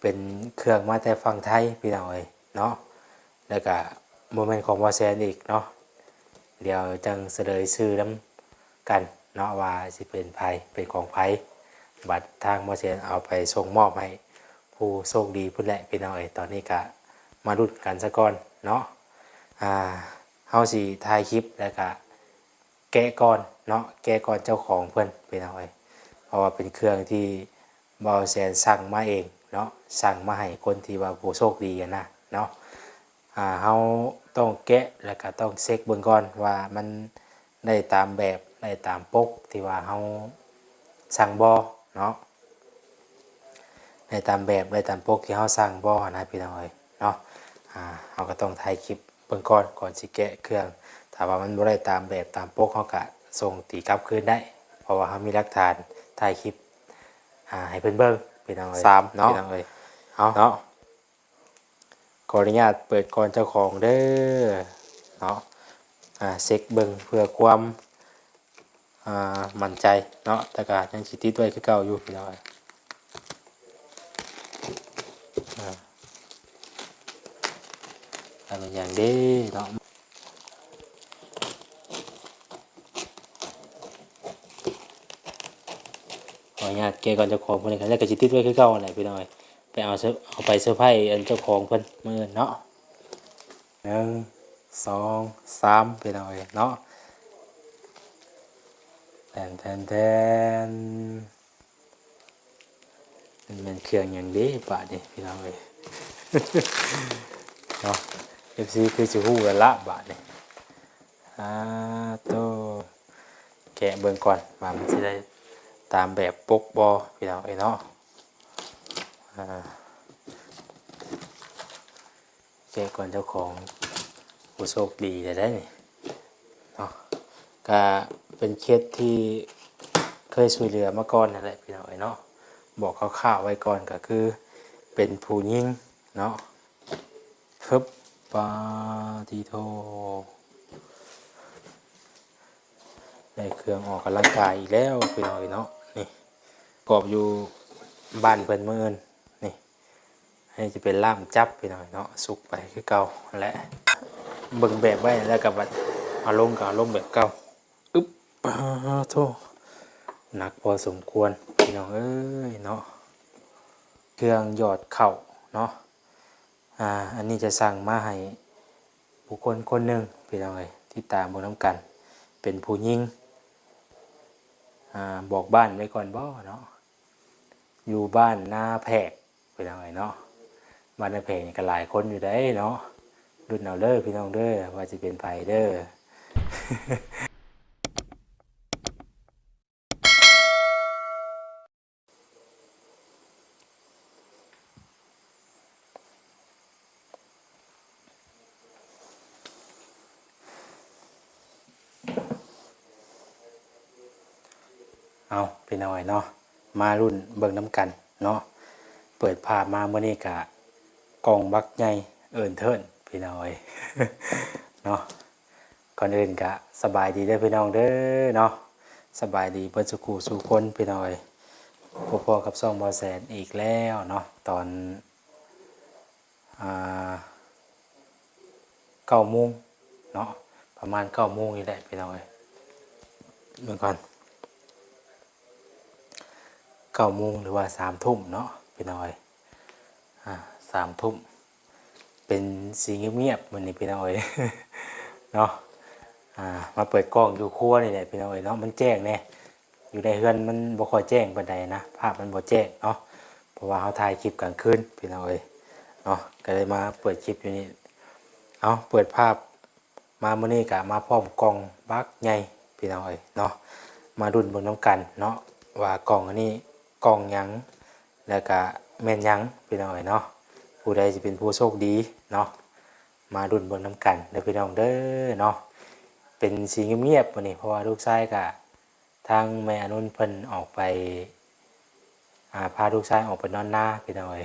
ເປັນເຄື່ອງມາແຕ່ຝັ່ງໄທພີ່ນ້ອງເອີຍເນາະ ແລ້ວກະບໍ່ແມ່ນຂອງບ່າວແສນອີກເນາະ. ດຽວຈັ່ງສະເຫຼີຍຊື່ນຳກັນເນາະ ວ່າຊິເປັນໃຜ ເປັນຂອງໃຜ. ບັດທາງບ່າວແສນເອົາໄປສົ່ງມອບໃຫ້ຜູ້ໂຊກດີພຸ້ນແຫຼະພີ່ນ້ອງເອີຍ. ຕອນນີ້ກະມາລຸ້ນກັນສາກ່ອນເນາະ. ອ່າ ເຮົາຊິຖ່າຍຄລິບ ແລ້ວກະ ແກະກ່ອນເນາະ ແກະກ່ອນເຈົ້າຂອງເພິ່ນພີ່ນ້ອງເອີຍ. ເພາະວ່າເປັນເຄື່ອງທີ່ບ່າວແສນສັ່ງມາເອງເນາະ ສັ່ງມາໃຫ້ຄົນທີ່ວ່າຜູ້ໂຊກດີຫັ້ນນະເນາະ. ອ່າ ເຮົາຕ້ອງແກະ ແລ້ວກະຕ້ອງເຊັກເບິ່ງກ່ອນວ່າມັນໄດ້ຕາມແບບ ໄດ້ຕາມປົກທີ່ວ່າເຮົາສັ່ງບໍ່ເນາະ. ໄດ້ຕາມແບບ ໄດ້ຕາມປົກທີ່ເຮົາສັ່ງບໍ່ຫັ້ນນະພີ່ນ້ອງເອີຍເນາະ. ອ່າ ເຮົາກໍຕ້ອງຖ່າຍຄລິບເບິ່ງກ່ອນ ກ່ອນຊິແກະເຄື່ອງ. ຖ້າວ່າມັນບໍ່ໄດ້ຕາມແບບຕາມປົກ ເຮົາກໍສົ່ງຕີກັບຄືນໄດ້ ເພາະວ່າເຮົາມີຫຼັກຖານຖ່າຍຄລິບ ອ່າ ໃຫ້ເພິ່ນເບິ່ງພີ່ນ້ອງເອີຍ. ສາມເນາະ ພີ່ນ້ອງເອີຍ ເອົາເນາະ. ຂໍອະນຸຍາດເປີດກ່ອນເຈົ້າຂອງເດີເນາະ. ອ່າ ເຊັກເບິ່ງເພື່ອຄວາມ ອ່າ ໝັ້ນໃຈເນາະ ແຕ່ກະຍັງຊິຕິດໄວ້ຄືເກົ່າຢູ່ພີ່ນ້ອງ. ອ່າ ອັນນີ້ຫຍັງເດ້ເນາະ. ຂໍອະນຸຍາດແກະກ່ອນເຈົ້າຂອງເພິ່ນ ແລ້ວກໍຊິຕິດໄວ້ຄືເກົ່າຫັ້ນແຫຼະພີ່ນ້ອງເອີຍ. ໄປເອົາເຊີ ເອົາໄປເຊີໄພອັນເຈົ້າຂອງເພິ່ນມື້ອື່ນເນາະ. ໜຶ່ງ ສອງ ສາມ ພີ່ນ້ອງເອີຍເນາະ. ແທນ ແທນ ແທນ ມັນແມ່ນເຄື່ອງຫຍັງເດ້ບາດນີ້ພີ່ນ້ອງເອີຍເນາະ. ເອັຟຊີ ຄືຊິຮູ້ແລ້ວລະບາດນີ້. ອ່າ ໂຕ ແກະເບິ່ງກ່ອນວ່າມັນຊິໄດ້ຕາມແບບປົກບໍ່ພີ່ນ້ອງເອີຍເນາະ. ອ່າ ແຈກກ່ອນເຈົ້າຂອງ ຜູ້ໂຊກດີໄດ້ໄດ໋ນີ້ເນາະ. ກະເປັນເຂດທີ່ເຄີຍຊ່ວຍເຫຼືອມາກ່ອນນັ້ນແຫຼະພີ່ນ້ອງເອີຍເນາະ. ບອກຄ່າວໆໄວ້ກ່ອນ ກະຄືເປັນຜູ້ຍິງເນາະ. ຟຶບ ປາຕິໂທ ໄດ້ເຄື່ອງອອກກຳລັງກາຍອີກແລ້ວພີ່ນ້ອງເອີຍເນາະ. ນີ້ ກອບຢູ່ບ້ານເພິ່ນມື້ອື່ນນີ້. ອັນນີ້ຈະເປັນລ່າມຈັບພີ່ນ້ອງເນາະ ສຸກໄປຄືເກົ່າແຫຼະ. ເບິ່ງແບບໄວ້ແລ້ວກໍບັດເອົາລົງ ກໍເອົາລົງແບບເກົ່າ. ອຶບ ປາໂທ ໜັກພໍສົມຄວນພີ່ນ້ອງເອີຍເນາະ. ເຄື່ອງຫຍອດເຂົ້າເນາະ. ອ່າ ອັນນີ້ຈະສັ່ງມາໃຫ້ບຸກຄົນຄົນໜຶ່ງພີ່ນ້ອງເອີຍ ຕິດຕາມເບິ່ງນຳກັນ ເປັນຜູ້ຍິງ. ອ່າ ບອກບ້ານໄວ້ກ່ອນບໍ່ເນາະ. ຢູ່ບ້ານນາແພກພີ່ນ້ອງເອີຍເນາະ. ບ້ານນາແພກນີ້ກໍຫຼາຍຄົນຢູ່ໃດ໋ເນາະ. ລຸ້ນເອົາເດີພີ່ນ້ອງເດີ ວ່າຊິເປັນໃຜເດີ. ເອົາ ພີ່ນ້ອງເນາະ ມາລຸ້ນເບິ່ງນຳກັນເນາະ. ເປີດພາບມາມື້ນີ້ກະກ່ອງບັກໃຫຍ່ເອີ້ນເທີນພີ່ນ້ອງເອີຍເນາະ. ກ່ອນອື່ນກະສະບາຍດີເດີພີ່ນ້ອງເດີເນາະ. ສະບາຍດີເບິດສູ່ຄູ່ສູ່ຄົນພີ່ນ້ອງເອີຍ. ພົບພໍ້ກັບຊ່ອງບ່າວແສນອີກແລ້ວເນາະ ຕອນ ອ່າ ເກົ້າໂມງເນາະ ປະມານເກົ້າໂມງນີ້ແຫຼະພີ່ນ້ອງເອີຍ. ເບິ່ງກ່ອນ ເກົ້າໂມງ ຫຼືວ່າສາມທຸ່ມເນາະພີ່ນ້ອງເອີຍ. ອ່າ ສາມທຸ່ມ ເປັນສີງຽບໆມື້ນີ້ພີ່ນ້ອງເອີຍເນາະ. ອ່າ ມາເປີດກ້ອງຢູ່ຄົວນີ້ແຫຼະພີ່ນ້ອງເອີຍເນາະ. ມັນແຈ້ງແດ່ ຢູ່ໃນເຮືອນມັນບໍ່ຄ່ອຍແຈ້ງປານໃດນະ ພາບມັນບໍ່ແຈ້ງເນາະ ເພາະວ່າເຮົາຖ່າຍຄລິບກາງຄືນພີ່ນ້ອງເອີຍເນາະ ກໍເລີຍມາເປີດຄລິບຢູ່ນີ້. ເອົາ ເປີດພາບມາມື້ນີ້ກະມາພ້ອມກ່ອງບັກໃຫຍ່ພີ່ນ້ອງເອີຍເນາະ. ມາລຸ້ນເບິ່ງນຳກັນເນາະ ວ່າກ່ອງອັນນີ້ກ່ອງຫຍັງ ແລ້ວກະແມ່ນຫຍັງພີ່ນ້ອງເອີຍເນາະ. ຜູ້ໃດຊິເປັນຜູ້ໂຊກດີເນາະ ມາລຸ້ນເບິ່ງນຳກັນເດີພີ່ນ້ອງເດີເນາະ. ເປັນສີງຽບໆມື້ນີ້ ເພາະວ່າລູກຊາຍກະ ທາງແມ່ອານຸນເພິ່ນອອກໄປ ອ່າ ພາລູກຊາຍອອກໄປນອນນາພີ່ນ້ອງເອີຍ.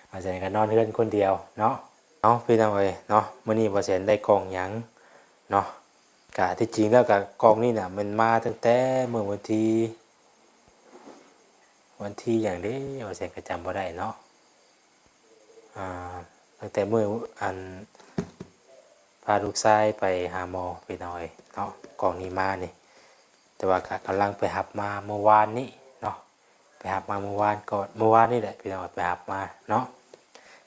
ບ່າວແສນກໍນອນເຮືອນຄົນດຽວເນາະ. ເອົາ ພີ່ນ້ອງເອີຍເນາະ ມື້ນີ້ບ່າວແສນໄດ້ກ່ອງຫຍັງເນາະ. ກະທີ່ຈິງແລ້ວກະກ່ອງນີ້ນະ ມັນມາຕັ້ງແຕ່ມື້ວັນທີ ວັນທີຫຍັງເດ້ ບ່າວແສນກໍຈຳບໍ່ໄດ້ເນາະ. ອ່າ ຕັ້ງແຕ່ມື້ອັນ ພາລູກຊາຍໄປຫາໝໍພີ່ນ້ອງເອີຍເນາະ ກ່ອງນີ້ມານີ້ ແຕ່ວ່າກະກຳລັງໄປຮັບມາມື້ວານນີ້ເນາະ ໄປຮັບມາມື້ວານກ່ອນ ມື້ວານນີ້ແຫຼະພີ່ນ້ອງເອີຍ ໄປຮັບມາເນາະ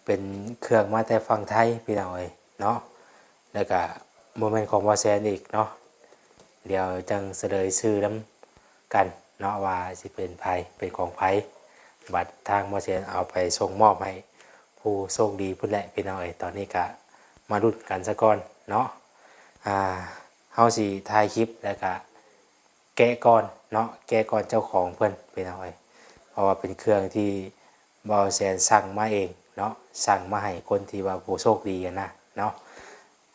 ເປັນເຄື່ອງມາແຕ່ຝັ່ງໄທພີ່ນ້ອງເອີຍເນາະ ແລ້ວກະບໍ່ແມ່ນຂອງບໍ່ແຊນອີກເນາະ ດຽວຈັ່ງສະເຫຼີຍຊື່ນຳກັນເນາະ ວ່າຊິເປັນໃຜ ເປັນຂອງໃຜ ບັດທາງໝໍແສນເອົາໄປສົ່ງມອບໃຫ້ຜູ້ໂຊກດີພຸ້ນແຫຼະພີ່ນ້ອງເອີຍ. ຕອນນີ້ກະມາລຸ້ນກັນສາກ່ອນເນາະ ອ່າ ເຮົາຊິຖ່າຍຄລິບແລ້ວກະແກະກ່ອນເນາະ ແກະກ່ອນເຈົ້າຂອງເພິ່ນພີ່ນ້ອງເອີຍ ເພາະວ່າເປັນເຄື່ອງທີ່ ບ່າວແສນສັ່ງມາເອງເນາະ ສັ່ງມາໃຫ້ຄົນທີ່ວ່າຜູ້ໂຊກດີຫັ້ນນະເນາະ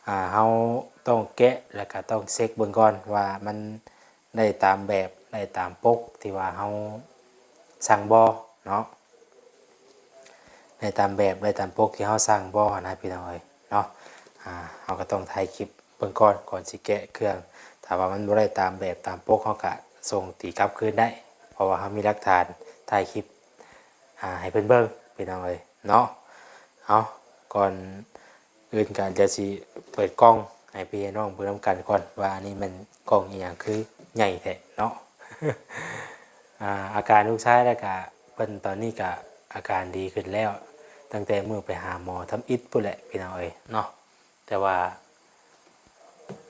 ອ່າ ເຮົາຕ້ອງແກະ ແລ້ວກະຕ້ອງເຊັກເບິ່ງກ່ອນວ່າມັນໄດ້ຕາມແບບ ໄດ້ຕາມປົກທີ່ວ່າເຮົາສັ່ງບໍ່ເນາະ ໄດ້ຕາມແບບ ໄດ້ຕາມປົກທີ່ເຮົາສັ່ງບໍ່ຫັ້ນນະພີ່ນ້ອງເອີຍເນາະ ອ່າ ເຮົາກະຕ້ອງຖ່າຍຄລິບເບິ່ງກ່ອນ ກ່ອນຊິແກະເຄື່ອງ ຖ້າວ່າມັນບໍ່ໄດ້ຕາມແບບຕາມປົກ ເຮົາກະສົ່ງຕີກັບຄືນໄດ້ ເພາະວ່າເຮົາມີຫຼັກຖານ ຖ່າຍຄລິບ ອ່າ ໃຫ້ເພິ່ນເບິ່ງພີ່ນ້ອງເອີຍເນາະ. ເອົາ ກ່ອນອື່ນກະດຽວຊິເປີດກ່ອງໃຫ້ພີ່ໃຫ້ນ້ອງເບິ່ງນຳກັນກ່ອນວ່າອັນນີ້ແມ່ນກ່ອງອີ່ຫຍັງຄືໃຫຍ່ແທ້ເນາະ ອ່າ ອາການລູກຊາຍແລ້ວກະເພິ່ນຕອນນີ້ກະອາການດີຂຶ້ນແລ້ວ ຕັ້ງແຕ່ມື້ໄປຫາໝໍທຳອິດພຸ້ນແຫຼະພີ່ນ້ອງເອີຍເນາະ ແຕ່ວ່າ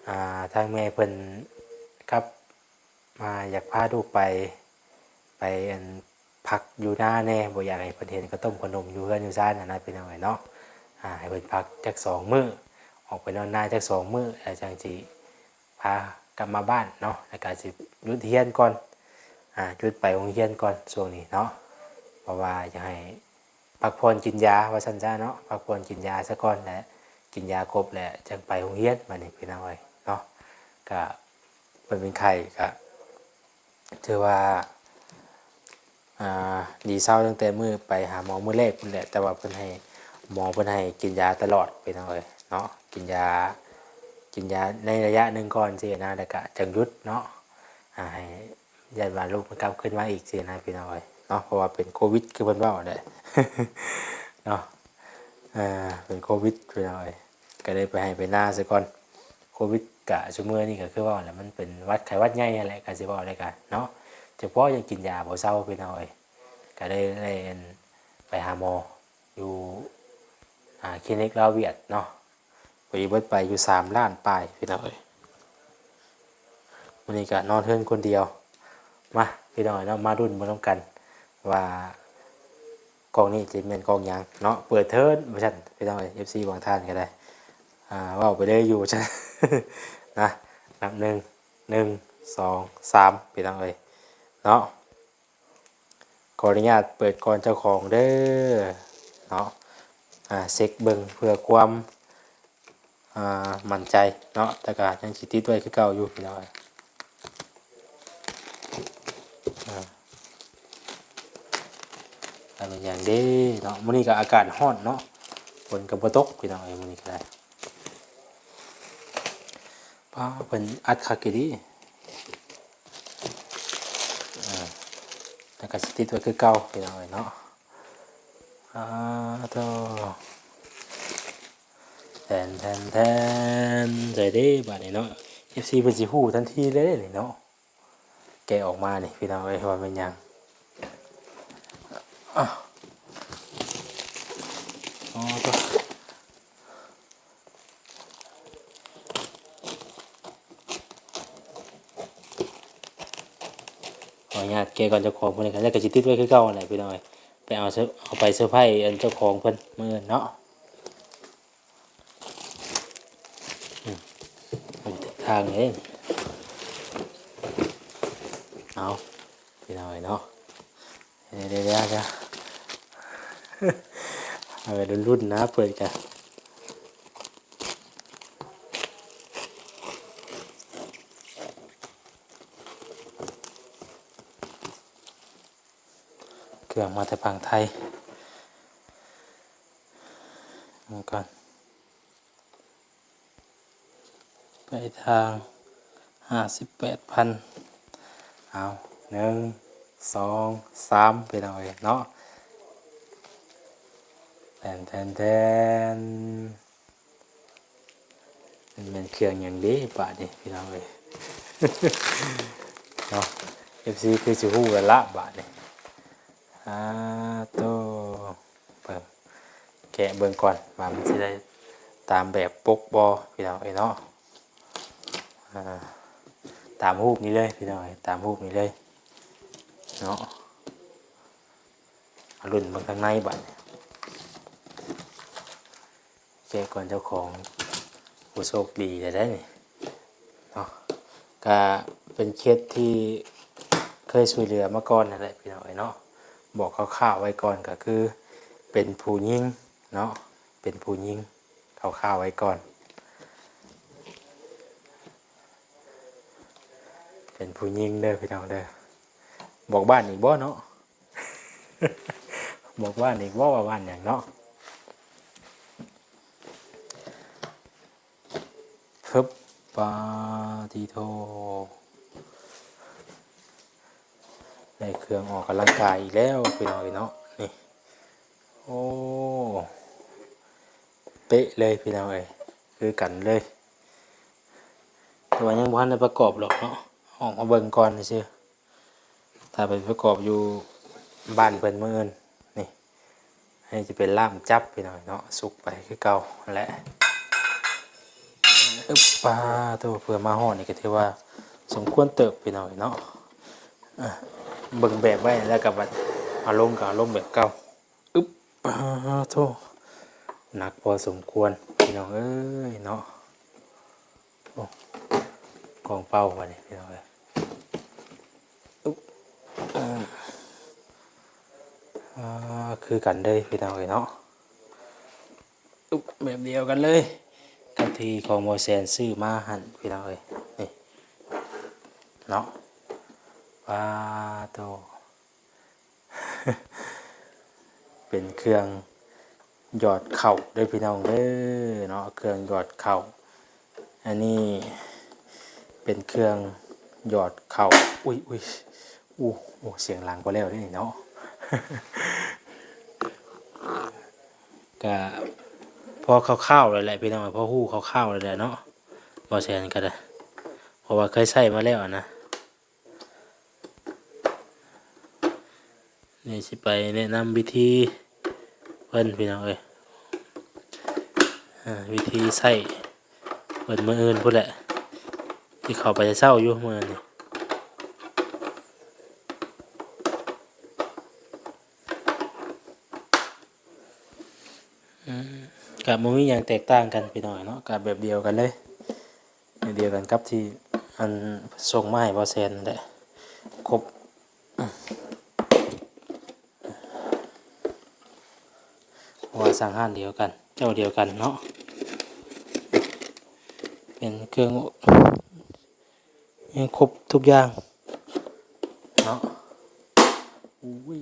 ອ່າ ທາງແມ່ເພິ່ນກັບ ອ່າ ຢາກພາລູກໄປ ໄປອັນ ພັກຢູ່ນາແດ່ ບໍ່ຢາກໃຫ້ເພິ່ນເຫັນເຂົ້າຕົ້ມເຂົ້າໜົມຢູ່ເຮືອນຢູ່ຊານຫັ້ນນະພີ່ນ້ອງເອີຍເນາະ ອ່າ ໃຫ້ເພິ່ນພັກຈັກສອງມື້ ອອກໄປນອນນາຈັກສອງມື້ ແລ້ວຈັ່ງຊິພາກັບມາບ້ານເນາະ ແລ້ວກະຊິຢຸດຮຽນກ່ອນ ອ່າ ຢຸດໄປໂຮງຮຽນກ່ອນຊ່ວງນີ້ເນາະ ເພາະວ່າຢາກໃຫ້ ພັກຜ່ອນກິນຢາວ່າຊັ້ນຊະເນາະ ພັກຜ່ອນກິນຢາຊະກ່ອນ ແລະ ກິນຢາຄົບ ແລະ ຈັ່ງໄປໂຮງຮຽນບາດນີ້ພີ່ນ້ອງເອີຍເນາະ ກະເພິ່ນເປັນໄຂ້ກະຖືວ່າ ອ່າ ດີເຊົາຕັ້ງແຕ່ມື້ໄປຫາໝໍມື້ແລກພຸ້ນແຫຼະ ແຕ່ວ່າເພິ່ນໃຫ້ ໝໍເພິ່ນໃຫ້ກິນຢາຕະຫຼອດພີ່ນ້ອງເອີຍເນາະ ກິນຢາ ກິນຢາໃນໄລຍະໜຶ່ງກ່ອນຊີ້ນະ ແລ້ວກະຈັ່ງຢຸດເນາະ ອ່າ ໃຫ້ ຢ້ານວ່າລູກມັນກັບຄືນມາອີກຊີ້ນະພີ່ນ້ອງເອີຍເນາະ ເພາະວ່າເປັນໂຄວິດຄືເພິ່ນເວົ້າແຫຼະເນາະ ເປັນໂຄວິດພີ່ນ້ອງເອີຍ ກະເລີຍໄປໄຮ່ໄປນາຊະກ່ອນ ໂຄວິດກະຊຸມື້ນີ້ກະຄືເວົ້າແຫຼະ ມັນເປັນຫວັດໄຂ້ຫວັດໃຫຍ່ຫັ້ນແຫຼະ ກະຊິເວົ້າໄດ້ກະເນາະ ເຈົ້າພໍ່ຍັງກິນຢາບໍ່ເຊົາພີ່ນ້ອງເອີຍ ກະເລີຍໄດ້ ໄປຫາໝໍຢູ່ ອ່າ ຄລີນິກລາວຫວຽດເນາະ ພໍດີເບິດໄປຢູ່ສາມລ້ານປາຍພີ່ນ້ອງເອີຍ ມື້ນີ້ກະນອນເຮືອນຄົນດຽວ ມາພີ່ນ້ອງເອີຍເນາະ ມາລຸ້ນເບິ່ງນຳກັນວ່າກ່ອງນີ້ຊິແມ່ນກ່ອງຫຍັງເນາະ ເປີດເທີ້ນວ່າຊັ້ນພີ່ນ້ອງເອີຍ ເອັຟຊີບາງທ່ານກະໄດ້ ອ່າ ເວົ້າໄປເລີຍຢູ່ວ່າຊັ້ນນະ ນັບໜຶ່ງ ໜຶ່ງ ສອງ ສາມ ພີ່ນ້ອງເອີຍເນາະ. ຂໍອະນຸຍາດເປີດກ່ອນເຈົ້າຂອງເດີເນາະ ອ່າ ເຊັກເບິ່ງເພື່ອຄວາມ ອ່າ ໝັ້ນໃຈເນາະ ແຕ່ກະຍັງຊິຕິດໄວ້ຄືເກົ່າຢູ່ພີ່ນ້ອງ ອ່າ ອັນນີ້ຫຍັງເດ້ເນາະ ມື້ນີ້ກະອາກາດຮ້ອນເນາະ ຝົນກະບໍ່ຕົກພີ່ນ້ອງເອີຍ ມື້ນີ້ກະໄດ້ ປ້າ ເພິ່ນອັດຄັກອີ່ຫຼີ ອ່າ ແລ້ວກະຊິຕິດໄວ້ຄືເກົ່າພີ່ນ້ອງເອີຍເນາະ ອ່າ ໂທ້ ແທນ ແທນ ແທນ ໃສ່ເດ້ບາດນີ້ເນາະ ເອັຟຊີເພິ່ນຊິຮູ້ທັນທີເລີຍເດ້ນີ້ເນາະ ແກະອອກມານີ້ພີ່ນ້ອງເອີຍ ວ່າແມ່ນຫຍັງ ອ້າວ ອໍ ໂທ້ ຂໍອະນຸຍາດແກະກ່ອນເຈົ້າຂອງເພິ່ນ ແລ້ວກະຊິຕິດໄວ້ຄືເກົ່າຫັ້ນແຫຼະພີ່ນ້ອງເອີຍ ໄປເອົາ ເອົາໄປເຊີໄພອັນເຈົ້າຂອງເພິ່ນມື້ອື່ນເນາະ ອືມ ເອົາໄປເທິງທາງເດ້ ເອົາ ພີ່ນ້ອງເອີຍເນາະ ດຽວໆໆ ເອົາໄປລຸ້ນໆນະ ເປີດກະ ເຄື່ອງມາແຕ່ຝັ່ງໄທ ເບິ່ງກ່ອນ ໄປທາງຫ້າສິບແປດພັນ ເອົາ ໜຶ່ງ ສອງ ສາມ ພີ່ນ້ອງເອີຍເນາະ ແທນ ແທນ ແທນ ມັນແມ່ນເຄື່ອງຫຍັງເດ້ບາດນີ້ພີ່ນ້ອງເອີຍ ເນາະ ເອັຟຊີຄືຊິຮູ້ແລ້ວລະບາດນີ້. ອາໂຕ ເບິ່ງ ແກະເບິ່ງກ່ອນວ່າມັນຊິໄດ້ຕາມແບບປົກບໍ່ພີ່ນ້ອງເອີຍເນາະ. ອາ ຕາມຮູບນີ້ເລີຍພີ່ນ້ອງເອີຍ ຕາມຮູບນີ້ເລີຍເນາະ. ມາລຸ້ນເບິ່ງທາງໃນບາດນີ້ ແກະກ່ອນເຈົ້າຂອງ ຜູ້ໂຊກດີແທ້ໆນີ້ເນາະ. ກະເປັນເຄສທີ່ເຄີຍຊ່ວຍເຫຼືອມາກ່ອນຫັ້ນແຫຼະພີ່ນ້ອງເອີຍເນາະ. ບອກຄ່າວໆໄວ້ກ່ອນ ກະຄືເປັນຜູ້ຍິງເນາະ ເປັນຜູ້ຍິງ ຄ່າວໆໄວ້ກ່ອນ ເປັນຜູ້ຍິງເດີພີ່ນ້ອງເດີ. ບອກບ້ານອີກບໍ່ເນາະ? ບອກບ້ານອີກບໍ່ວ່າບ້ານຫຍັງເນາະ? ຟຶບ ປາຕິໂທ ໄດ້ເຄື່ອງອອກກຳລັງກາຍອີກແລ້ວພີ່ນ້ອງເອີຍເນາະ. ນີ້ ໂອ້ ເປະເລີຍພີ່ນ້ອງເອີຍ ຄືກັນເລີຍ. ແຕ່ວ່າຍັງບໍ່ທັນໄດ້ປະກອບດອກເນາະ ອອກມາເບິ່ງກ່ອນຊື່ໆ. ຖ້າໄປປະກອບຢູ່ບ້ານເພິ່ນມື້ອື່ນ. ນີ້ ອັນນີ້ຈະເປັນລ່າມຈັບພີ່ນ້ອງເນາະ ສຸກໄປຄືເກົ່າຫັ້ນແຫຼະ. ອຶບ ປາໂທ ເພື່ອມາຮອດນີ້ກໍຖືວ່າສົມຄວນເຕີບພີ່ນ້ອງເນາະ. ເບິ່ງແບບໄວ້ແລ້ວກໍບັດເອົາລົງກໍເອົາລົງແບບເກົ່າ. ອຶບ ປາໂທ ໜັກພໍສົມຄວນພີ່ນ້ອງເອີຍເນາະ. ໂອ້ ກອງເປົ່າບາດນີ້ພີ່ນ້ອງເອີຍ. ອຶບ ອາ ຄືກັນເລີຍພີ່ນ້ອງເອີຍເນາະ. ອຶບ ແບບດຽວກັນເລີຍກັບທີ່ຂອງບໍ່ແຊນຊື້ມາຫັ້ນພີ່ນ້ອງເອີຍ. ນີ້ເນາະ ປາໂທ ເປັນເຄື່ອງຫຍອດເຂົ້າເດີພີ່ນ້ອງເດີເນາະ ເຄື່ອງຫຍອດເຂົ້າ. ອັນນີ້ເປັນເຄື່ອງຫຍອດເຂົ້າ. ອຸ້ຍ ອຸ້ຍ ອູ້ ໂອ້ ສຽງດັງພໍແລ້ວເດ້ເນາະ. ກະພໍຄ່າວໆແລ້ວແຫຼະພີ່ນ້ອງ ພໍຮູ້ຄ່າວໆແລ້ວແຫຼະເນາະ ບໍ່ແຊນກໍໄດ້ ເພາະວ່າເຄີຍໃຊ້ມາແລ້ວນະ. ນີ້ຊິໄປແນະນຳວິທີເພິ່ນພີ່ນ້ອງເອີຍ ເອີ ວິທີໃຊ້ເພິ່ນມື້ອື່ນພຸ້ນແຫຼະ ຊິເຂົ້າໄປແຕ່ເຊົ້າຢູ່ມື້ນີ້. ອືມ ກະບໍ່ມີຫຍັງແຕກຕ່າງກັນພີ່ນ້ອງເນາະ ກະແບບດຽວກັນເລີຍ ແບບດຽວກັນກັບທີ່ອັນສົ່ງມາໃຫ້ບໍ່ແຊນນັ້ນແຫຼະ ຄົບ ເພາະວ່າສັ່ງຮ້ານດຽວກັນ ເຈົ້າດຽວກັນເນາະ ເປັນເຄື່ອງ ຍັງຄົບທຸກຢ່າງເນາະ. ອຸ້ຍ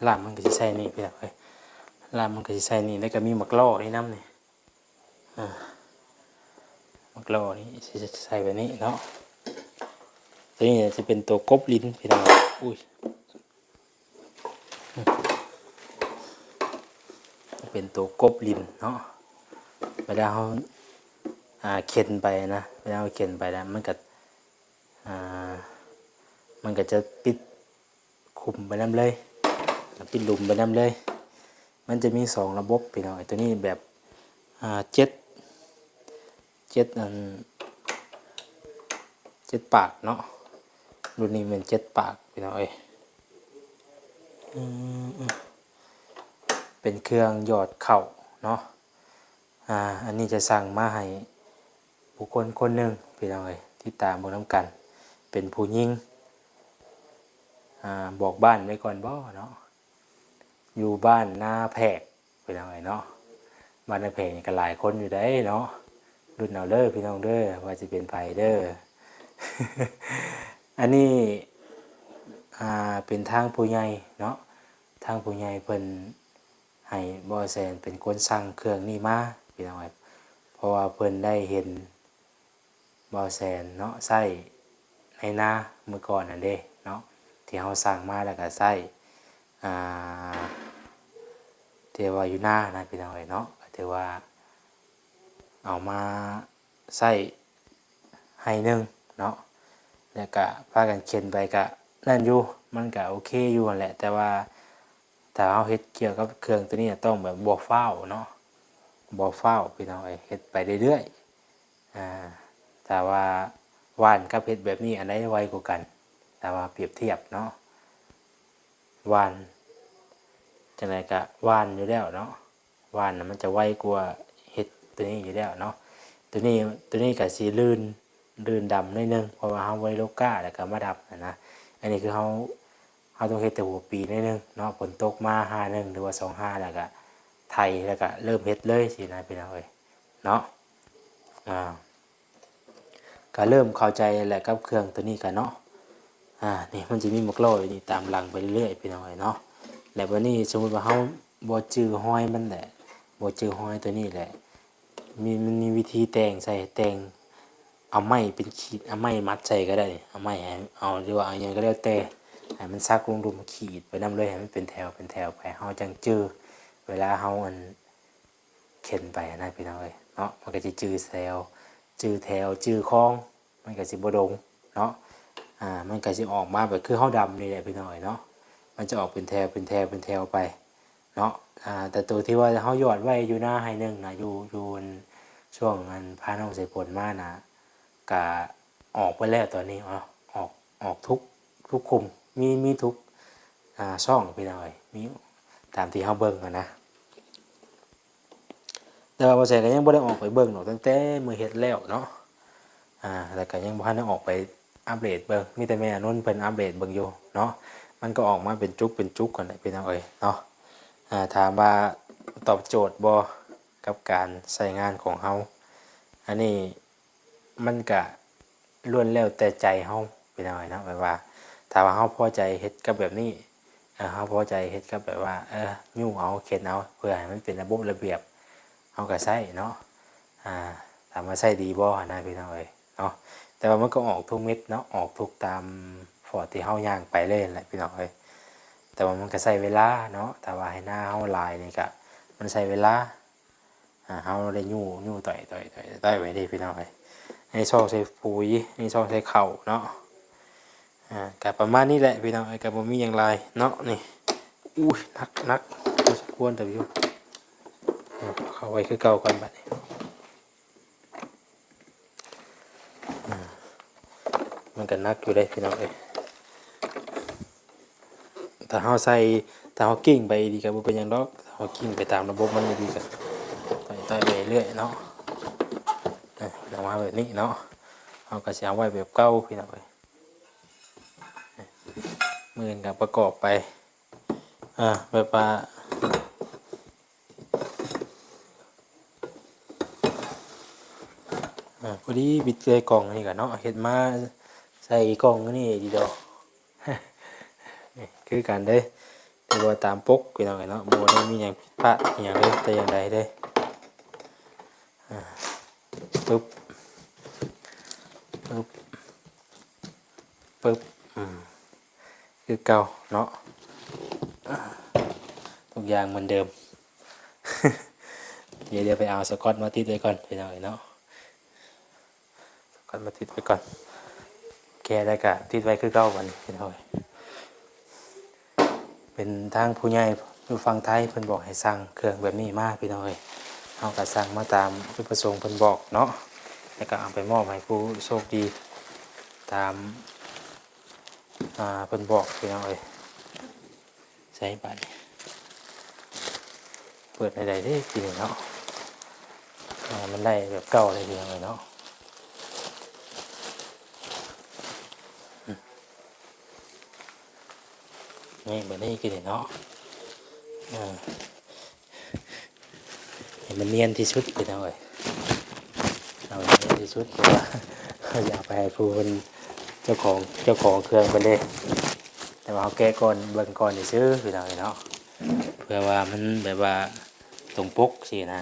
ລາບມັນກໍຊິໃສ່ນີ້ພີ່ນ້ອງເອີຍ ລາບມັນກໍຊິໃສ່ນີ້ ແລ້ວກໍມີໝາກລໍ້ນີ້ນຳນີ້ ອາ ໝາກລໍ້ນີ້ຊິໃສ່ແບບນີ້ເນາະ. ໂຕນີ້ຊິເປັນໂຕກົບລິນພີ່ນ້ອງ ອຸ້ຍ. ເປັນໂຕກົບລິນເນາະ ເວລາເຮົາ ອ່າ ເຂັນໄປນະ ເວລາເຮົາເຂັນໄປແລ້ວມັນກະ ອ່າ ມັນກະຈະປິດຂຸມໄປນຳເລີຍ ປິດຫຼຸມໄປນຳເລີຍ. ມັນຈະມີສອງລະບົບພີ່ນ້ອງ ໂຕນີ້ແບບ ອ່າ ເຈັດ ເຈັດ ອັນ ເຈັດປາກເນາະ ລຸ້ນນີ້ແມ່ນເຈັດປາກພີ່ນ້ອງເອີຍ. ອືມ ເປັນເຄື່ອງຫຍອດເຂົ້າເນາະ ອ່າ ອັນນີ້ຈະສັ່ງມາໃຫ້ບຸກຄົນຄົນໜຶ່ງພີ່ນ້ອງເອີຍ ຕິດຕາມເບິ່ງນຳກັນ ເປັນຜູ້ຍິງ ອ່າ ບອກບ້ານໄວ້ກ່ອນບໍ່ເນາະ ຢູ່ບ້ານນາແພກ ພີ່ນ້ອງເອີຍເນາະ. ບ້ານນາແພກນີ້ກໍຫຼາຍຄົນຢູ່ໃດ໋ເນາະ ລຸ້ນເອົາເດີພີ່ນ້ອງເດີ ວ່າຊິເປັນໃຜເດີ. ອັນນີ້ ອ່າ ເປັນທາງຜູ້ໃຫຍ່ເນາະ ທາງຜູ້ໃຫຍ່ເພິ່ນໃຫ້ບໍ່ແຊນເປັນຄົນສັ່ງເຄື່ອງນີ້ມາພີ່ນ້ອງເອີຍ ເພາະວ່າເພິ່ນໄດ້ເຫັນ ບໍ່ແຊນເນາະ ໃຊ້ ນນາເມື່ອກ່ອນນັ້ນເດ້ເນາະ ທີ່ເຮົາສ້າງມາແລ້ວກໍໃຊ້ ອ່າ ທີ່ວ່າຢູ່ນານະ ພີ່ນ້ອງເອີຍເນາະ ກໍຖືວ່າເອົາມາໃຊ້ໄຮ່ໜຶ່ງເນາະ ແລ້ວກະພາກັນເຂັນໄປກະນັ້ນຢູ່ ມັນກະໂອເຄຢູ່ຫັ້ນແຫຼະ ແຕ່ວ່າຖ້າເຮົາເຮັດກ່ຽວກັບເຄື່ອງໂຕນີ້ຕ້ອງແບບບໍ່ຟ້າວເນາະ ບໍ່ຟ້າວ ພີ່ນ້ອງເອີຍ ເຮັດໄປເລື້ອຍໆ ອ່າ ຖ້າວ່າຫວ່ານກັບເຮັດແບບນີ້ ອັນໃດໄວກວ່າກັນ? ຖ້າວ່າປຽບທຽບເນາະ ຫວ່ານ ຈັ່ງໃດກະຫວ່ານຢູ່ແລ້ວເນາະ ຫວ່ານນະມັນຈະໄວກວ່າເຮັດໂຕນີ້ຢູ່ແລ້ວເນາະ ໂຕນີ້ ໂຕນີ້ກະຊິລື່ນ ລື່ນດຳໜ້ອຍໜຶ່ງ ເພາະວ່າເຮົາບໍ່ໄດ້ລົກກ້າ ແລ້ວກະມາດັບຫັ້ນນະ ອັນນີ້ຄືເຮົາ ເຮົາຕ້ອງເຮັດແຕ່ຫົວປີໜ້ອຍໜຶ່ງເນາະ ຝົນຕົກມາຫ້າໜຶ່ງ ຫຼືວ່າສອງຫ້າ ແລ້ວກະໄຖ ແລ້ວກະເລີ່ມເຮັດເລີຍຊີ້ນະ ພີ່ນ້ອງເອີຍເນາະ ອ່າ ກະເລີ່ມເຂົ້າໃຈແຫຼະກັບເຄື່ອງໂຕນີ້ກະເນາະ ອ່າ ນີ້ມັນຈະມີໝາກລໍ້ຢູ່ນີ້ຕາມຫຼັງໄປເລື້ອຍໆ ພີ່ນ້ອງເອີຍເນາະ ແລ້ວບາດນີ້ສົມມຸດວ່າເຮົາບໍ່ຈື່ຮອຍມັນແຫຼະ ບໍ່ຈື່ຮອຍໂຕນີ້ແຫຼະ ມີ ມັນມີວິທີແຕ່ງໃສ່ ແຕ່ງ ເອົາໄມ້ເປັນຂີດ ເອົາໄມ້ມັດໃສ່ກໍໄດ້ ເອົາໄມ້ໃຫ້ ເອົາ ຫຼືວ່າເອົາຫຍັງກໍແລ້ວແຕ່ ໃຫ້ມັນສັກລົງດຸມ ຂີດໄປນຳເລີຍ ໃຫ້ມັນເປັນແຖວ ເປັນແຖວໄປ ເຮົາຈັ່ງຈື່ ເວລາເຮົາ ອັນ ເຂັນໄປຫັ້ນນະ ພີ່ນ້ອງເອີຍເນາະ ມັນກໍຊິຈື່ແຖວ ຈື່ແຖວ ຈື່ຄອງ ມັນກໍຊິບໍ່ດົງເນາະ ອ່າ ມັນກໍຊິອອກມາແບບຄືເຮົາດຳນີ້ແຫຼະ ພີ່ນ້ອງເອີຍເນາະ ມັນຈະອອກເປັນແຖວ ເປັນແຖວ ເປັນແຖວໄປເນາະ ອ່າ ແຕ່ໂຕທີ່ວ່າເຮົາຢອດໄວ້ຢູ່ນາໄຮ່ໜຶ່ງນະ ຢູ່ ຢູ່ອັນ ຊ່ວງ ອັນ ພານ້ອງສາຍຝົນມານະ ກະອອກໄປແລ້ວຕອນນີ້ເນາະ ອອກ ອອກທຸກ ທຸກກຸ່ມ ມີ ມີທຸກ ອ່າ ຊ່ອງ ພີ່ນ້ອງເອີຍ ມີຕາມທີ່ເຮົາເບິ່ງຫັ້ນນະ ແຕ່ວ່າບໍ່ແສນກໍຍັງບໍ່ໄດ້ອອກໄປເບິ່ງດອກ ຕັ້ງແຕ່ມື້ເຮັດແລ້ວເນາະ ອ່າ ແລ້ວກໍຍັງບໍ່ທັນໄດ້ອອກໄປອັບເດດເບິ່ງ ມີແຕ່ແມ່ອານົນເພິ່ນອັບເດດເບິ່ງຢູ່ເນາະ ມັນກໍອອກມາເປັນຈຸກເປັນຈຸກຫັ້ນແຫຼະ ພີ່ນ້ອງເອີຍເນາະ ອ່າ ຖາມວ່າຕອບໂຈດບໍ່ກັບການໃຊ້ງານຂອງເຮົາ ອັນນີ້ ມັນກະລ້ວນແລ້ວແຕ່ໃຈເຮົາ ພີ່ນ້ອງເອີຍເນາະ ແບບວ່າ ຖ້າວ່າເຮົາພໍໃຈເຮັດກັບແບບນີ້ ເອີ ເຮົາພໍໃຈເຮັດກັບແບບວ່າ ເອີ ຍູ້ເອົາ ເຂັນເອົາ ເພື່ອໃຫ້ມັນເປັນລະບົບລະບຽບ ເຮົາກະໃຊ້ເນາະ ອ່າ ຖາມວ່າໃຊ້ດີບໍ່ຫັ້ນນະ ພີ່ນ້ອງເອີຍເນາະ ແຕ່ວ່າມັນກໍອອກທຸກເມັດເນາະ ອອກທຸກຕາມຟອດທີ່ເຮົາຍ່າງໄປເລີຍຫັ້ນແຫຼະ ພີ່ນ້ອງເອີຍ ແຕ່ວ່າມັນກະໃຊ້ເວລາເນາະ ຖ້າວ່າໄຮ່ນາເຮົາຫຼາຍນີ້ກະ ມັນໃຊ້ເວລາ ອ່າ ເຮົາໄດ້ຍູ້ ຍູ້ຕ່ອຍ ຕ່ອຍ ຕ່ອຍ ຕ່ອຍໄວ້ເດ້ພີ່ນ້ອງເອີຍ ໃນຊອກໃສ່ປຸຍ ໃນຊອກໃສ່ເຂົ້າເນາະ ອ່າ ກະປະມານນີ້ແຫຼະພີ່ນ້ອງເອີຍ ກະບໍ່ມີຫຍັງຫຼາຍເນາະ ນີ້ ອຸ້ຍ ໜັກ ໜັກ ພໍສົມຄວນເຕີບຢູ່ ເອົາເຂົ້າໄວ້ຄືເກົ່າກ່ອນບາດນີ້. ມັນກໍໜັກຢູ່ເດ້ພີ່ນ້ອງເອີຍ ຖ້າເຮົາໃສ່ ຖ້າເຮົາກິ້ງໄປອີ່ຫຼີກໍບໍ່ເປັນຫຍັງດອກ ຖ້າເຮົາກິ້ງໄປຕາມລະບົບມັນອີ່ຫຼີກໍໄຕ່ໆໄປເລື້ອຍເນາະ ເອີ ເອົາມາແບບນີ້ເນາະ ເຮົາກໍຊິເອົາໄວ້ແບບເກົ່າພີ່ນ້ອງເອີຍ ມື້ອື່ນກໍປະກອບໄປ ອ່າ ແບບວ່າ ອ່າ ພໍດີບິດໃສ່ກ່ອງນີ້ກໍເນາະ ເຮັດມາໃສ່ກ່ອງນີ້ດີດອກ ນີ້ຄືກັນເດ້ ແຕ່ວ່າຕາມປົກພີ່ນ້ອງເອີຍເນາະ ບໍ່ໄດ້ມີຫຍັງຜິດພາດອີ່ຫຍັງເລີຍແຕ່ຢ່າງໃດເດ້ ອ່າ ປຶບ ປຶບ ປຶບ ອືມ ຄືເກົ່າເນາະ ທຸກຢ່າງເໝືອນເດີມ ດຽວ ດຽວໄປເອົາສະກອດມາຕິດໄວ້ກ່ອນພີ່ນ້ອງເອີຍເນາະ ສະກອດມາຕິດໄວ້ກ່ອນ ແກະແລ້ວກະຕິດໄວ້ຄືເກົ່າບັດນີ້ພີ່ນ້ອງເອີຍ. ເປັນທາງຜູ້ໃຫຍ່ຢູ່ຝັ່ງໄທເພິ່ນບອກໃຫ້ສັ່ງເຄື່ອງແບບນີ້ມາພີ່ນ້ອງເອີຍ ເຮົາກໍສັ່ງມາຕາມຈຸດປະສົງເພິ່ນບອກເນາະ ແລ້ວກໍເອົາໄປມອບໃຫ້ຜູ້ໂຊກດີຕາມ ອ່າ ເພິ່ນບອກພີ່ນ້ອງເອີຍ ໃສ່ບາດນີ້ ເປີດໃຫ້ໄດ້ເດ້ ກິນເນາະ ອ່າ ມັນໄດ້ແບບເກົ່າເລີຍພີ່ນ້ອງເອີຍເນາະ ນີ້ ແບບນີ້ກິນເນາະ ເອີ ໃຫ້ມັນນຽນທີ່ສຸດພີ່ນ້ອງເອີຍ ເອົາໃຫ້ນຽນທີ່ສຸດ ເພາະວ່າເຮົາຢາກເອົາໄປໃຫ້ຜູ້ເພິ່ນ ເຈົ້າຂອງ ເຈົ້າຂອງເຄື່ອງເພິ່ນເດ້ ແຕ່ວ່າເຮົາແກະກ່ອນ ເບິ່ງກ່ອນຊື່ໆ ພີ່ນ້ອງເອີຍເນາະ ເພື່ອວ່າມັນແບບວ່າຕົງປົກຊີ້ນະ.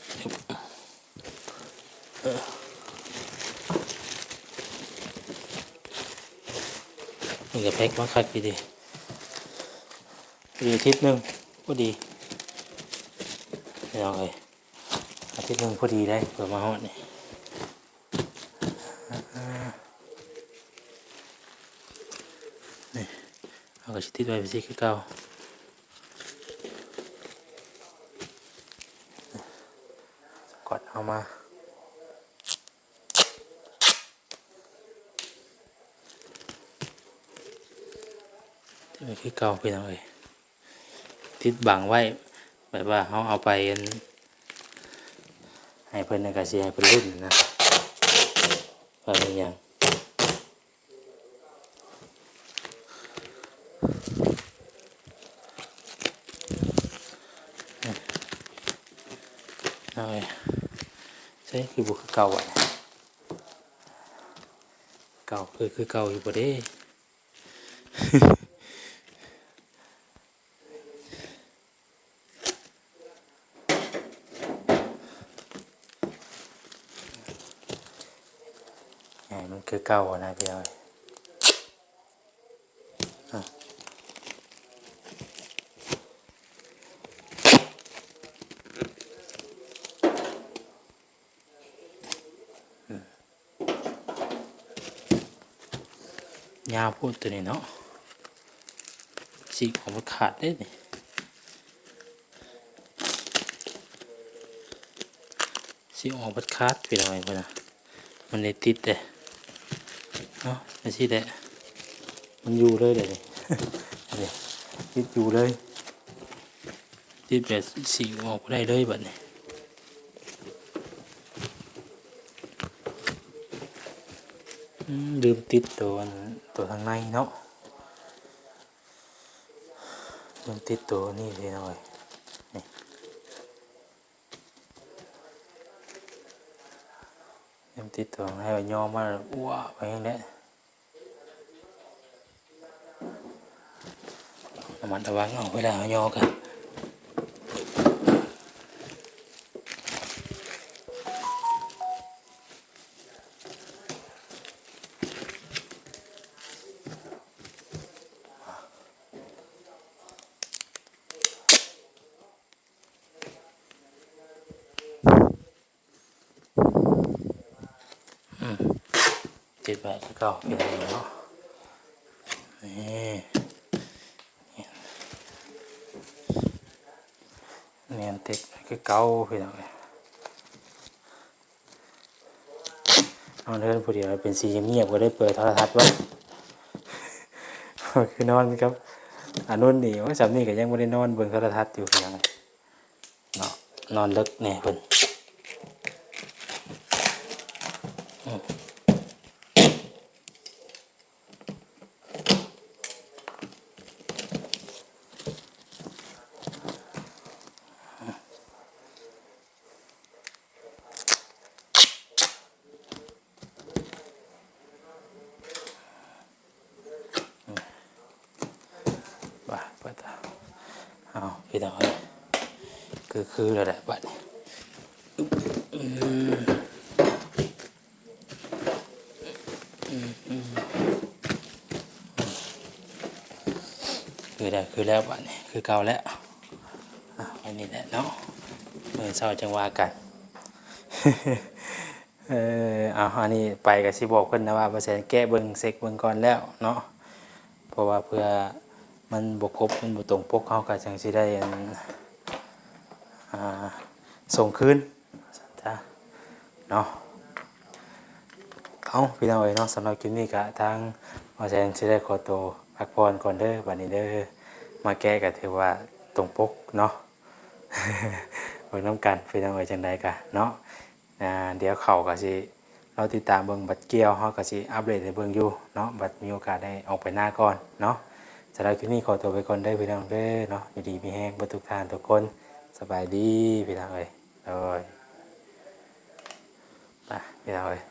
ເ ເອີ ມັນກະແພັກມາຄັກຢູ່ເດ ອີກອາທິດໜຶ່ງພໍດີ ພີ່ນ້ອງເອີຍ. ອາທິດໜຶ່ງພໍດີໄດ໋ ເພື່ອມາຮອດນີ້ ນີ້ ເຮົາກະຊິຕິດໄວ້ຈັ່ງຊີ້ຄືເກົ່າ ກອດເອົາມາ ຕິດໄວ້ຄືເກົ່າ ພີ່ນ້ອງເອີຍ. ຕິດບັງໄວ້ ແບບວ່າເຮົາເອົາໄປ ອັນ ໃຫ້ເພິ່ນ ກະຊິໃຫ້ເພິ່ນລຸ້ນນະ ວ່າແມ່ນຫຍັງ. ເອົາໄວ້ ໃສຄືບໍ່ຄືເກົ່າ ບາດນີ້ ເກົ່າ ຄື ຄືເກົ່າຢູ່ບໍ່ເດ? ໃຫ້ມັນຄືເກົ່ານະ ພີ່ນ້ອງ. ຍາວໂພດໂຕນີ້ເນາະ ສີກອອກມັນຂາດເດ້ນີ້ ສີກອອກມັນຂາດ ພີ່ນ້ອງເອີຍ ພຸ້ນນະ ມັນໄດ້ຕິດເດ້ ເອົາຈັ່ງຊີ້ແຫຼະ ມັນຢູ່ເລີຍເດ້ນີ້ ນີ້ ຕິດຢູ່ເລີຍ. ຕິດແບບສີກອອກບໍ່ໄດ້ເລີຍບາດນີ້ ອືມ ລືມຕິດໂຕ ອັນ ໂຕທາງໃນເນາະ ລືມຕິດໂຕນີ້ເດ້ນ້ອຍ ນີ້ ລືມຕິດໂຕທາງໃນ ຍໍມາ ອົວ ໄປຈັ່ງໃດ. ລະມັດລະວັງເອົາເວລາເຮົາຍໍກະ ອືມ ຕິດໄວ້ຄືເກົ່າ ພີ່ນ້ອງເນາະ ນີ້ ແໜ້ນຕິດຄືເກົ່າ ພີ່ນ້ອງເອີຍ. ນອນເຮືອນຜູ້ດຽວເປັນສີງຽບໆ ກະໄດ້ເປີດໂທລະທັດໄວ້ ຄືນອນກັບອານຸນນີ້ ໂອ້ຍ ຊ່ຳນີ້ກະຍັງບໍ່ໄດ້ນອນເບິ່ງໂທລະທັດຢູ່ ພີ່ນ້ອງ. ເນາະ ນອນເລິກແດ່ເພິ່ນ ອືມ ວ່າ ເປີດຕາ ເອົາ ພີ່ນ້ອງເອີຍ ຄື ຄືແລ້ວແຫຼະບາດນີ້ ອືມ ອືມ ອືມ ຄືແລ້ວ ຄືແລ້ວບາດນີ້ ຄືເກົ່າແລ້ວ ອ່ະ ອັນນີ້ແຫຼະເນາະ ມື້ເຊົ້າຈັ່ງວ່າກັນ. ເອີ ເອົາ ອັນນີ້ໄປກະຊິບອກເພິ່ນນະວ່າ ບໍ່ແຊນແກະເບິ່ງ ເຊັກເບິ່ງກ່ອນແລ້ວເນາະ ເພາະວ່າເພື່ອມັນບໍ່ຄົບ ມັນບໍ່ຕົງປົກ ເຮົາກະຈັ່ງຊິໄດ້ ອັນ ອ່າ ສົ່ງຄືນ ວ່າຊັ້ນຊະເນາະ. ເອົາ ພີ່ນ້ອງເອີຍເນາະ ສຳລັບຄລິບນີ້ກະທາງບ່າວແຊນຊິໄດ້ຂໍໂຕພັກຜ່ອນກ່ອນເດີ ບາດນີ້ເດີ ມາແກະກະຖືວ່າຕົງປົກເນາະ ເບິ່ງນຳກັນ ພີ່ນ້ອງເອີຍ ຈັ່ງໃດກະເນາະ ອ່າ ດຽວເຂົ້າກະຊິລໍຕິດຕາມເບິ່ງ ບັດກ່ຽວເຮົາກະຊິອັບເດດໃຫ້ເບິ່ງຢູ່ເນາະ ບັດມີໂອກາດໄດ້ອອກໄປນາກ່ອນເນາະ. ສຳລັບຄລິບນີ້ຂໍໂຕໄປກ່ອນເດີ ພີ່ນ້ອງເດີເນາະ ຢູ່ດີມີແຮງເບິດທຸກທ່ານທຸກຄົນ ສະບາຍດີ ພີ່ນ້ອງເອີຍ ໂດຍ ໄປ ພີ່ນ້ອງເອີຍ.